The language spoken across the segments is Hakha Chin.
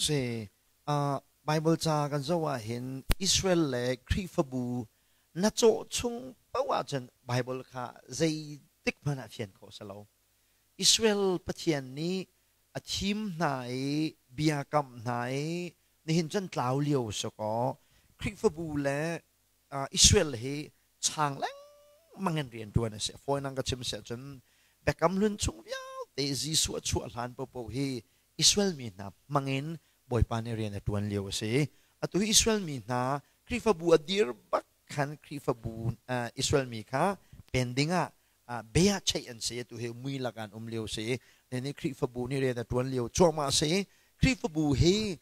Si. Bible ca kan zoh ahhin Israel le Khrihfabu na cawh chung paoh ahcun Bible kha zeitik hmanh ah fian khawh si lo. Israel Pathian nih a thim hna i bia kamh hna i nihin cun tlau lio si kaw Khrihfabu le Israel hi chang lengmang in rian ṭuan a si. Fawinak ka chim si ahcun Biakam Hlun chung vialte Jesuh a chuah hlan paohpaoh hi Israel mi hna hmangin Bawipa nih rian a ṭuan lio a si. Atu hi Israel mi hna Khrihfabu a dir bak khan Khrihfabu Israel mi kha pen dingah bia cheih an si. Atu hi mui lak an um lio si. Nih Khrihfabu nih rian a ṭuan lio cuahmah a si. Khrihfabu hi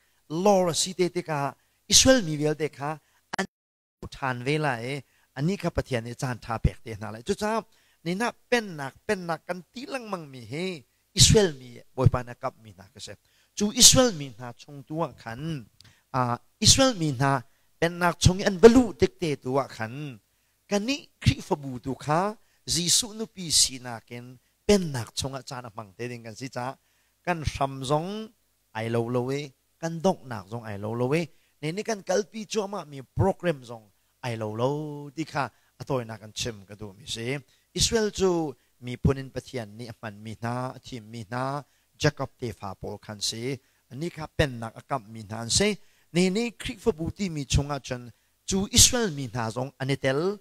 lawr a si te tikah Israel mi vialte kha an ṭhan ve lai i anih kha Pathian nih caan ṭha pek te hna lai. Cucaah nina pennak pennak kan ti lengmang mi hi Israel mi Bawipa nih a kamhmi hna ka si. Cu Israel mi hna chung tu ah khan Israel mi hna pennak chung i an va luh tik te tu ah khan kannih Khrihfabu tu kha Jesuh nupi sinak in pennak chungah caan a hmang te ding kan si caah kan hram zong ai lo lo i kan donghnak zong ai lo lo i ne nih kan kalpi cuahmah mi program zong ai lo lo ti kha a tawinak an chim ka duhmi si. Israel cu miphun in Pathian nih a hmanmi hna, a thimmi hna, Jacob tefa pawl khan si. Anih kha pennak a kamhmi hna an si. Ni nih Khrihfabu timi chungah cun cu Israel mi hna zong an i tel,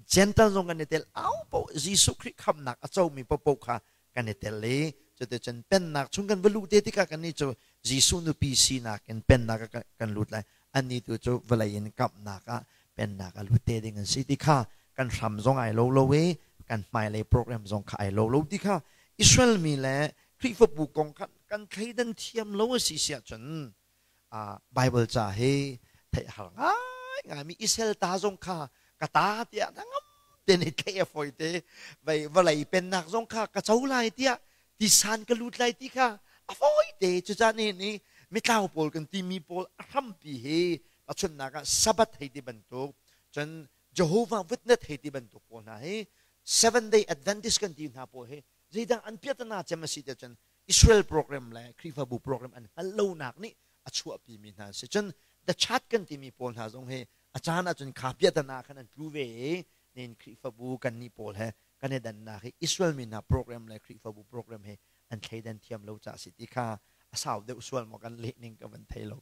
Gentile zong an i tel, au paoh Jesuh Khrih khamhnak a comi paohpaoh kha kan i tel i cuticun pennak chung kan va luh te tikah kannih cu Jesuh nupi sinak in pennak ah kan lut lai. Annih tu cu vawlei in kamhnak ah pennak a lut te ding an si ti kha kan hram zong ai lo lo i kan hmailei program zong kha ai lo lo ti kha Israel mi le Khrihfabu kong kha kan thleidan thiam lo a si si ahcun Bible ca hi theih har ngai ngai mi Israel ta zong kha ka ta tiah ngam te nih theih a fawi te vei vawlei pennak zong kha ka co lai tiah tisan ka lut lai ti kha a fawi te. Cucaah ni ni mitlau pawl kan timi pawl a hrampi hi tahchunhnak ah Sabbath hei ti bantuk, cun Jehovah Witness hei ti bantuk pawl hna hi, Seven Day Adventist kan ti hna pawl hi, zeidang an piatana cem a si te cun Israel program le Khrihfabu program an hngalh lonak nih a chuahpi mi hna an si. Cun the chat kan timi pawl hna zong hi a caan ahcun kha piahtana khan an tlu ve i nin Khrihfabu kan nih pawl he kan i dannak hi Israel mi hna program le Khrihfabu program he an thleidan thiam lo ca si ti kha a sau deuh sual maw kan leh ning ka van thei lo.